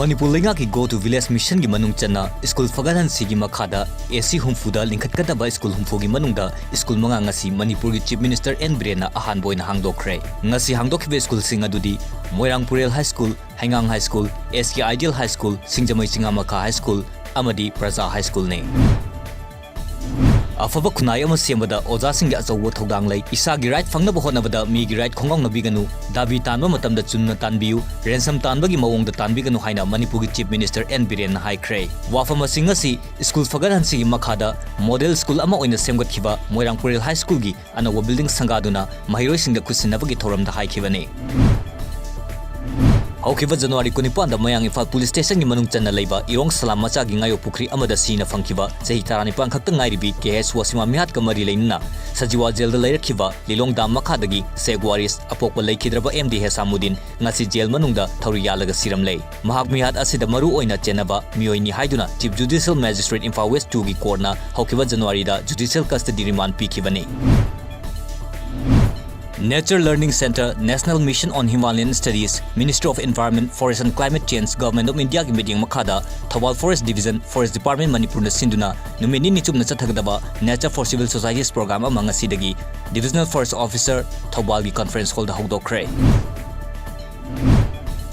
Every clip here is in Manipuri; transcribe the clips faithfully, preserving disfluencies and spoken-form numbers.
ꯃꯅꯤꯄꯨꯔ ꯂꯩꯉꯥꯛꯀꯤ Go to Village Mission ꯒꯤ ꯃꯅꯨꯡ ꯆꯟꯅ ꯁ꯭ꯀꯨꯜ ꯐꯒꯠꯍꯟꯁꯤꯒꯤ ꯃꯈꯥꯗ AC ꯍꯨꯝꯐꯨꯗ ꯂꯤꯡꯈꯠꯀꯗꯕ ꯁ꯭ꯀꯨꯜ ꯍꯨꯝꯐꯨꯒꯤ ꯃꯅꯨꯡꯗ ꯁ꯭ꯀꯨꯜ ꯃꯉꯥ ꯉꯁꯤ ꯃꯅꯤꯄꯨꯔꯒꯤ Chief Minister N ꯕꯤꯔꯦꯟꯅ ꯑꯍꯥꯟꯕ ꯑꯣꯏꯅ ꯍꯥꯡꯗꯣꯛꯈ꯭ꯔꯦ꯫ ꯉꯁꯤ ꯍꯥꯡꯗꯣꯛꯈꯤꯕ ꯁ꯭ꯀꯨꯜꯁꯤꯡ ꯑꯗꯨꯗꯤ ꯃꯣꯏꯔꯥꯡ ꯄꯨꯔꯦꯜ High School, ꯍꯩꯉꯥꯡ High School, S K Ideal High School, ꯁꯤꯡꯖꯃꯩ ꯆꯤꯉꯥꯃꯈꯥ High School ꯑꯃꯗꯤ ꯄ꯭ꯔꯖꯥ High School ꯅꯤ꯫ ꯑꯐꯕ ꯈꯨꯟꯅꯥꯏ ꯑꯃ ꯁꯦꯝꯕꯗ ꯑꯣꯖꯥꯁꯤꯡꯒꯤ ꯑꯆꯧꯕ ꯊꯧꯗꯥꯡ ꯂꯩ꯫ ꯏꯁꯥꯒꯤ right ꯐꯪꯅꯕ ꯍꯣꯠꯅꯕꯗ ꯃꯤꯒꯤ right ꯈꯣꯡꯒꯥꯎꯅꯕꯤꯒꯅꯨ꯫ ꯗꯥꯕꯤ ꯇꯥꯟꯕ ꯃꯇꯝꯗ ꯆꯨꯝꯅ ꯇꯥꯟꯕꯤꯌꯨ꯫ Ransom ꯇꯥꯟꯕꯒꯤ ꯃꯑꯣꯡꯗ ꯇꯥꯟꯕꯤꯒꯅꯨ ꯍꯥꯏꯅ ꯃꯅꯤꯄꯨꯔꯒꯤ Chief Minister N ꯕꯤꯔꯦꯟꯅ ꯍꯥꯏꯈ꯭ꯔꯦ꯫ ꯋꯥꯐꯝꯁꯤꯡ ꯑꯁꯤ ꯁ꯭ꯀꯨꯜ ꯐꯒꯠꯍꯟꯁꯤꯒꯤ ꯃꯈꯥꯗ model school ꯑꯃ ꯑꯣꯏꯅ ꯁꯦꯝꯒꯠꯈꯤꯕ ꯃꯣꯏꯔꯥꯡ ꯄꯨꯔꯦꯜ High School ꯒꯤ ꯑꯅꯧꯕ building ꯁꯪꯒꯥꯗꯨꯅ ꯃꯍꯩꯔꯣꯏꯁꯤꯡꯗ ꯈꯨꯠꯁꯤꯟꯅꯕꯒꯤ ꯊꯧꯔꯝꯗ ꯍꯥꯏꯈꯤꯕꯅꯤ꯫ ꯍꯧꯈꯤꯕ January ꯀꯨꯟꯅꯤꯄꯥꯟꯗ ꯃꯌꯥꯡ ꯏꯝꯐꯥꯜ Police Station ꯒꯤ ꯃꯅꯨꯡ ꯆꯟꯅ ꯂꯩꯕ ꯏꯔꯣꯡ ꯁꯂꯥꯝ ꯃꯆꯥꯒꯤ ꯉꯥꯌꯣꯛ ꯄꯨꯈ꯭ꯔꯤ ꯑꯃꯗ ꯁꯤꯅ ꯐꯪꯈꯤꯕ ꯆꯍꯤ ꯇꯔꯥꯅꯤꯄꯥꯟ ꯈꯛꯇ ꯉꯥꯏꯔꯤꯕꯤ K H ꯋꯥꯁꯤꯃꯥ ꯃꯤꯍꯥꯠꯀ ꯃꯔꯤ ꯂꯩꯅꯅ ꯁꯖꯤꯋꯥ ꯖꯦꯜꯗ ꯂꯩꯔꯛꯈꯤꯕ ꯂꯤꯂꯣꯡ ꯗꯥꯝ ꯃꯈꯥꯗꯒꯤ ꯁꯦꯈ ꯋꯥꯔꯤꯁ, ꯑꯄꯣꯛꯄ ꯂꯩꯈꯤꯗ꯭ꯔꯕ M D ꯍꯦꯁꯥꯃꯨꯗꯤꯟ, ꯉꯁꯤ ꯖꯦꯜ ꯃꯅꯨꯡꯗ ꯊꯧꯔꯤ ꯌꯥꯜꯂꯒ ꯁꯤꯔꯝꯂꯦ꯫ ꯃꯍꯥꯛ ꯃꯤꯍꯥꯠ ꯑꯁꯤꯗ ꯃꯔꯨ ꯑꯣꯏꯅ ꯆꯦꯟꯅꯕ ꯃꯤꯑꯣꯏꯅꯤ ꯍꯥꯏꯗꯨꯅ Chief Judicial Magistrate Imphal West two ꯒꯤ court ꯅ ꯍꯧꯈꯤꯕ January the judicial custody remand ꯄꯤꯈꯤꯕꯅꯤ꯫ Nature Learning Centre, National Mission on Himalayan Studies, Ministry of Environment, Forest and Climate Change, Government of India ꯒꯤ ꯃꯤꯠꯌꯦꯡ ꯃꯈꯥꯗ Thoubal Forest Division, Forest Department ꯃꯅꯤꯄꯨꯔꯅ ꯁꯤꯟꯗꯨꯅ ꯅꯨꯃꯤꯠ ꯅꯤꯅꯤ ꯆꯨꯞꯅ ꯆꯠꯊꯒꯗꯕ Nature for Civil Societies program ꯑꯃ ꯉꯁꯤꯗꯒꯤ Divisional Forest Officer, ꯊꯧꯕꯥꯜꯒꯤ conference hall ꯗ ꯍꯧꯗꯣꯛꯈ꯭ꯔꯦ꯫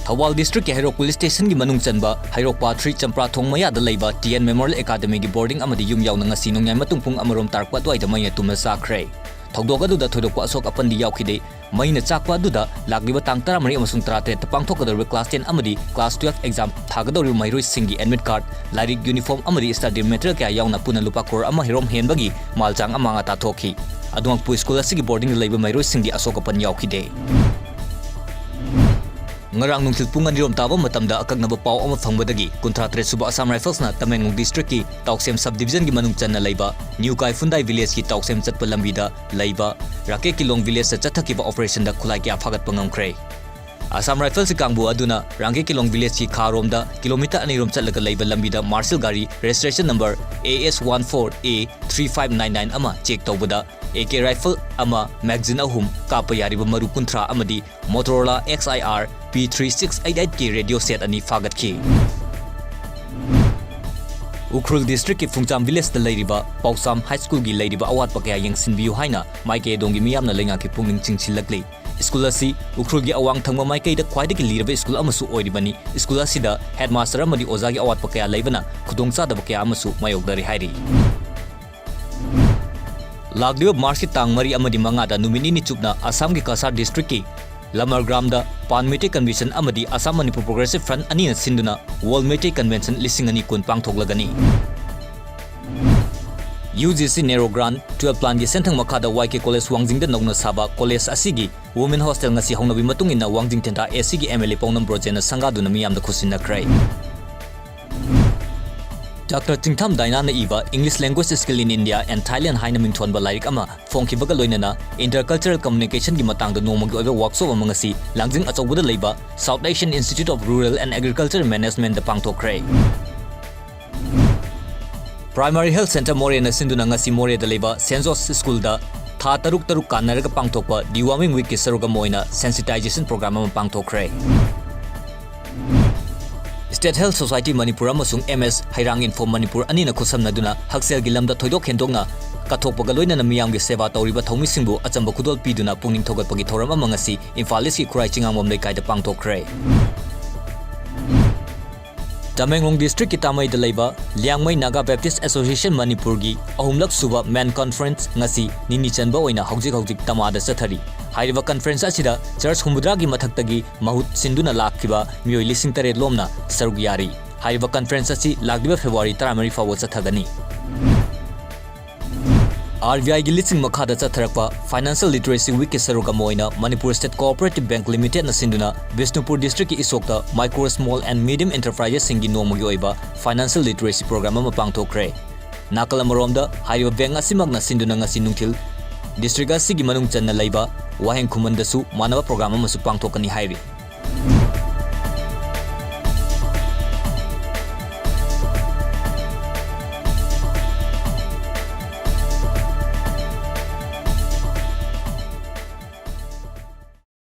ꯊꯧꯕꯥꯜ district ꯀꯤ ꯍꯩꯔꯣꯛ Police Station ꯒꯤ ꯃꯅꯨꯡ ꯆꯟꯕ ꯍꯩꯔꯣꯛ ꯄꯥꯠ three ꯆꯝꯄ꯭ꯔꯥꯊꯣꯡ ꯃꯌꯥꯗ ꯂꯩꯕ T N Memorial Academy ꯒꯤ boarding ꯑꯃꯗꯤ ꯌꯨꯝ ꯌꯥꯎꯅ ꯉꯁꯤ ꯅꯣꯡꯌꯥꯏ ꯃꯇꯨꯡ ꯄꯨꯡ ꯑꯃꯔꯣꯝ ꯇꯥꯔꯛꯄ ꯑꯗꯨꯋꯥꯏꯗ ꯃꯩꯅ ꯇꯨꯝꯅ ꯆꯥꯛꯈ꯭ꯔꯦ꯫ ꯊꯧꯗꯣꯛ ꯑꯗꯨꯗ ꯊꯣꯏꯗꯣꯛꯄ ꯑꯁꯣꯛ ꯑꯄꯟꯗꯤ ꯌꯥꯎꯈꯤꯗꯦ꯫ ꯃꯩꯅ ꯆꯥꯛꯄ ꯑꯗꯨꯗ ꯂꯥꯛꯂꯤꯕ ꯇꯥꯡ ꯇꯔꯥꯃꯔꯤ ꯑꯃꯁꯨꯡ ꯇꯔꯥꯇꯔꯦꯠꯇ ꯄꯥꯡꯊꯣꯛꯀꯗꯧꯔꯤꯕ class ten ꯑꯃꯗꯤ class twelve exam ꯊꯥꯒꯗꯧꯔꯤꯕ ꯃꯍꯩꯔꯣꯏꯁꯤꯡꯒꯤ admit card, ꯂꯥꯏꯔꯤꯛ, uniform ꯑꯃꯗꯤ study material ꯀꯌꯥ ꯌꯥꯎꯅ ꯄꯨꯟꯅ ꯂꯨꯄꯥ ꯀ꯭ꯔꯣꯔ ꯑꯃ ꯍꯦꯔꯣꯝ ꯍꯦꯟꯕꯒꯤ ꯃꯥꯜꯆꯥꯡ ꯑꯃꯥꯡ ꯑꯇꯥ ꯊꯣꯛꯈꯤ꯫ ꯑꯗꯨꯃꯛꯄꯨ ꯁ꯭ꯀꯨꯜ ꯑꯁꯤꯒꯤ boarding ꯗ ꯂꯩꯕ ꯃꯍꯩꯔꯣꯏꯁꯤꯡꯗꯤ ꯑꯁꯣꯛ ꯑꯄꯟ ꯌꯥꯎꯈꯤꯗꯦ꯫ ꯉꯔꯥꯡ ꯅꯨꯡꯊꯤꯜ ꯄꯨꯡ ꯑꯅꯤꯔꯣꯝ ꯇꯥꯕ ꯃꯇꯝꯗ ꯑꯀꯛꯅꯕ ꯄꯥꯎ ꯑꯃ ꯐꯪꯕꯗꯒꯤ ꯀꯨꯟꯊ꯭ꯔꯥ ꯇꯔꯦꯠ ꯁꯨꯕ Assam Rifles ꯅ ꯇꯃꯦꯡꯂꯣꯡ district ꯀꯤ ꯇꯥꯎꯁꯦꯝ sub division ꯒꯤ ꯃꯅꯨꯡ ꯆꯟꯅ ꯂꯩꯕ New ꯀꯥꯏꯐꯨꯟꯗꯥꯏ village ꯀꯤ ꯇꯥꯎꯁꯦꯝ ꯆꯠꯄ ꯂꯝꯕꯤꯗ ꯂꯩꯕ ꯔꯥꯀꯦ ꯀꯤꯂꯣꯡ village ꯇ ꯆꯠꯊꯈꯤꯕ operation ꯗ ꯈꯨꯠꯂꯥꯏ ꯀꯌꯥ ꯐꯥꯒꯠꯄ ꯉꯝꯈ꯭ꯔꯦ꯫ Assam Rifles ꯀꯥꯡꯕꯨ ꯑꯗꯨꯅ ꯔꯥꯡꯒꯦ ꯀꯤꯂꯣꯡ ꯚꯤꯂꯦꯖꯀꯤ ꯈꯥꯔꯣꯝꯗ ꯀꯤꯂꯣꯃꯤꯇꯔ ꯑꯅꯤ ꯔꯣꯝ ꯆꯠꯂꯒ ꯂꯩꯕ ꯂꯝꯕꯤꯗ ꯃꯥꯔꯁꯦꯜ ꯒꯥꯔꯤ registration number A S one four A three five nine nine ꯑꯃ check ꯇꯧꯕꯗ, A K rifle ꯑꯃ, magazine ꯑꯍꯨꯝ, ꯀꯥꯞꯄ ꯌꯥꯔꯤꯕ ꯃꯔꯨ ꯀꯨꯟꯊ꯭ꯔꯥ ꯑꯃꯗꯤ Motorola X I R P three six eight eight ꯀꯤ radio set ꯑꯅꯤ ꯐꯥꯒꯠꯈꯤ꯫ ꯎꯈ꯭ꯔꯨꯜ district ꯀꯤ ꯐꯨꯡꯆꯥꯝ village ꯇ ꯂꯩꯔꯤꯕ ꯄꯥꯎꯁꯥꯝ High School ꯒꯤ ꯂꯩꯔꯤꯕ ꯑꯋꯥꯠꯄ ꯀꯌꯥ ꯌꯦꯡꯁꯤꯟꯕꯤꯌꯨ ꯍꯥꯏꯅ ꯃꯥꯏꯀꯩ ꯑꯗꯣꯝꯒꯤ ꯃꯤꯌꯥꯝꯅ ꯂꯩꯉꯥꯛꯀꯤ ꯄꯨꯛꯅꯤꯡ ꯆꯤꯡꯁꯤꯜꯂꯛꯂꯤ꯫ School ꯑꯁꯤ ꯎꯈ꯭ꯔꯨꯜꯒꯤ ꯑꯋꯥꯡ ꯊꯪꯕ ꯃꯥꯏꯀꯩꯗ ꯈ꯭ꯋꯥꯏꯗꯒꯤ ꯂꯤꯔꯕ school ꯑꯃꯁꯨ ꯑꯣꯏꯔꯤꯕꯅꯤ꯫ School ꯑꯁꯤꯗ headmaster ꯑꯃꯗꯤ ꯑꯣꯖꯥꯒꯤ ꯑꯋꯥꯠꯄ ꯀꯌꯥ ꯂꯩꯕꯅ ꯈꯨꯗꯣꯡꯆꯥꯗꯕ ꯀꯌꯥ ꯑꯃꯁꯨ ꯃꯥꯌꯣꯛꯅꯔꯤ ꯍꯥꯏꯔꯤ꯫ ꯂꯥꯛꯂꯤꯕ March ꯀꯤ ꯇꯥꯡ ꯃꯔꯤ ꯑꯃꯗꯤ ꯃꯉꯥꯗ ꯅꯨꯃꯤꯠ ꯅꯤꯅꯤ ꯆꯨꯞꯅ ꯑꯁꯥꯝꯒꯤ ꯀꯁꯥꯔ district ꯀꯤ ꯂꯃꯔꯒ꯭ꯔꯥꯝꯗ Pan Meitei Convention ꯑꯃꯗꯤ Assam Manipur Progressive Front ꯑꯅꯤꯅ ꯁꯤꯟꯗꯨꯅ World Meitei Convention ꯂꯤꯁꯤꯡ ꯑꯅꯤ ꯀꯨꯟ ꯄꯥꯡꯊꯣꯛꯂꯒꯅꯤ꯫ U G C NERO Grant twelve plan ꯒꯤ ꯁꯦꯟꯊꯪ ꯃꯈꯥꯗ Y K College ꯋꯥꯡꯖꯤꯡꯗ ꯅꯧꯅ ꯁꯥꯕ college ꯑꯁꯤꯒꯤ women hostel ꯉꯁꯤ ꯍꯧꯅꯕꯤ ꯃꯇꯨꯡ ꯏꯟꯅ ꯋꯥꯡꯖꯤꯡ ꯊꯦꯟꯊꯥ A C ꯒꯤ M L A ꯄꯥꯎꯅꯝ ꯕ꯭ꯔꯣꯖꯦꯟꯅ ꯁꯪꯒꯥꯗꯨꯅ ꯃꯤꯌꯥꯝꯗ ꯈꯨꯠꯁꯤꯟꯅꯈ꯭ꯔꯦ꯫ Doctor ꯆꯤꯡꯊꯥꯝ ꯗꯥꯏꯅꯥꯅ ꯏꯕ English Language Skill in India and Thailand ꯍꯥꯏꯅ ꯃꯤꯡꯊꯣꯟꯕ ꯂꯥꯏꯔꯤꯛ ꯑꯃ ꯐꯣꯡꯈꯤꯕꯒ ꯂꯣꯏꯅꯅ intercultural communication ꯒꯤ ꯃꯇꯥꯡꯗ ꯅꯣꯡꯃꯒꯤ ꯑꯣꯏꯕ workshop ꯑꯃ ꯉꯁꯤ ꯂꯥꯡꯖꯤꯡ ꯑꯆꯧꯕꯗ ꯂꯩꯕ South Asian Institute of Rural and Agriculture Management ꯇ ꯄꯥꯡꯊꯣꯛꯈ꯭ꯔꯦ꯫ Primary Health Centre ꯃꯣꯔꯦꯅ ꯁꯤꯟꯗꯨꯅ ꯉꯁꯤ ꯃꯣꯔꯦꯗ ꯂꯩꯕ Saint George School ꯗ ꯊꯥ ꯇꯔꯨꯛ ꯇꯔꯨꯛ ꯀꯥꯟꯅꯔꯒ ꯄꯥꯡꯊꯣꯛꯄ Deworming Week ꯀꯤ ꯁꯔꯨꯛ ꯑꯃ ꯑꯣꯏꯅ sensitization program ꯑꯃ ꯄꯥꯡꯊꯣꯛꯈ꯭ꯔꯦ꯫ State Health Society ꯃꯅꯤꯄꯨꯔ ꯑꯃꯁꯨꯡ M S ꯍꯩꯔꯥꯡ Info ꯃꯅꯤꯄꯨꯔ ꯑꯅꯤꯅ ꯈꯨꯠꯁꯝꯅꯗꯨꯅ ꯍꯛꯁꯦꯜꯒꯤ ꯂꯝꯗ ꯊꯣꯏꯗꯣꯛ ꯍꯦꯟꯗꯣꯛꯅ ꯀꯠꯊꯣꯛꯄꯒ ꯂꯣꯏꯅꯅ ꯃꯤꯌꯥꯝꯒꯤ ꯁꯦꯕꯥ ꯇꯧꯔꯤꯕ ꯊꯧꯃꯤꯁꯤꯡꯕꯨ ꯑꯆꯝꯕ ꯈꯨꯗꯣꯜ ꯄꯤꯗꯨꯅ ꯄꯨꯛꯅꯤꯡ ꯊꯧꯒꯠꯄꯒꯤ ꯊꯧꯔꯝ ꯑꯃ ꯉꯁꯤ ꯏꯝꯐꯥꯜ East ꯀꯤ ꯈꯨꯔꯥꯏ ꯆꯤꯉꯥꯡꯕꯝ ꯂꯩꯀꯥꯏꯗ ꯄꯥꯡꯊꯣꯛꯈ꯭ꯔꯦ꯫ ꯇꯃꯦꯡꯂꯣꯡ district ꯀꯤ ꯇꯥꯃꯩꯗ ꯂꯩꯕ ꯂꯤꯌꯥꯡꯃꯩ Naga Baptist Association ꯃꯅꯤꯄꯨꯔꯒꯤ ꯑꯍꯨꯝꯂꯛ ꯁꯨꯕ main conference ꯉꯁꯤ ꯅꯤꯅꯤ ꯆꯟꯕ ꯑꯣꯏꯅ ꯍꯧꯖꯤꯛ ꯍꯧꯖꯤꯛ ꯇꯃꯥꯗ ꯆꯠꯊꯔꯤ꯫ ꯍꯥꯏꯔꯤꯕ conference ꯑꯁꯤꯗ church ꯍꯨꯝꯐꯨꯇꯔꯥꯒꯤ ꯃꯊꯛꯇꯒꯤ ꯃꯍꯨꯠ ꯁꯤꯟꯗꯨꯅ ꯂꯥꯛꯈꯤꯕ ꯃꯤꯑꯣꯏ ꯂꯤꯁꯤꯡ ꯇꯔꯦꯠ ꯂꯣꯝꯅ ꯁꯔꯨꯛ ꯌꯥꯔꯤ꯫ ꯍꯥꯏꯔꯤꯕ conference ꯑꯁꯤ ꯂꯥꯛꯂꯤꯕ February ꯇꯔꯥꯃꯔꯤ ꯐꯥꯎꯕ ꯆꯠꯊꯒꯅꯤ꯫ R B I ꯒꯤ ꯂꯤꯁꯤꯡ ꯃꯈꯥꯗ ꯆꯠꯊꯔꯛꯄ Financial Literacy Week ꯀꯤ ꯁꯔꯨꯛ ꯑꯃ ꯑꯣꯏꯅ Manipur State Cooperative Bank Limited ꯅ ꯁꯤꯟꯗꯨꯅ ꯕꯤꯁꯅꯨꯄꯨꯔ district ꯀꯤ ꯏꯁꯣꯛꯇ micro, small and medium enterprises ꯁꯤꯡꯒꯤ ꯅꯣꯡꯃꯒꯤ ꯑꯣꯏꯕ financial literacy program ꯑꯃ ꯄꯥꯡꯊꯣꯛꯈ꯭ꯔꯦ꯫ ꯅꯥꯀꯜ ꯑꯃꯔꯣꯝꯗ, ꯍꯥꯏꯔꯤꯕ bank ꯑꯁꯤꯃꯛꯅ ꯁꯤꯟꯗꯨꯅ ꯉꯁꯤ ꯅꯨꯡꯊꯤꯜ district ꯑꯁꯤꯒꯤ ꯃꯅꯨꯡ ꯆꯟꯅ ꯂꯩꯕ ꯋꯥꯍꯦꯡ ꯈꯨꯃꯟꯗꯁꯨ ꯃꯥꯟꯅꯕ program ꯑꯃꯁꯨ ꯄꯥꯡꯊꯣꯛꯀꯅꯤ ꯍꯥꯏꯔꯤ꯫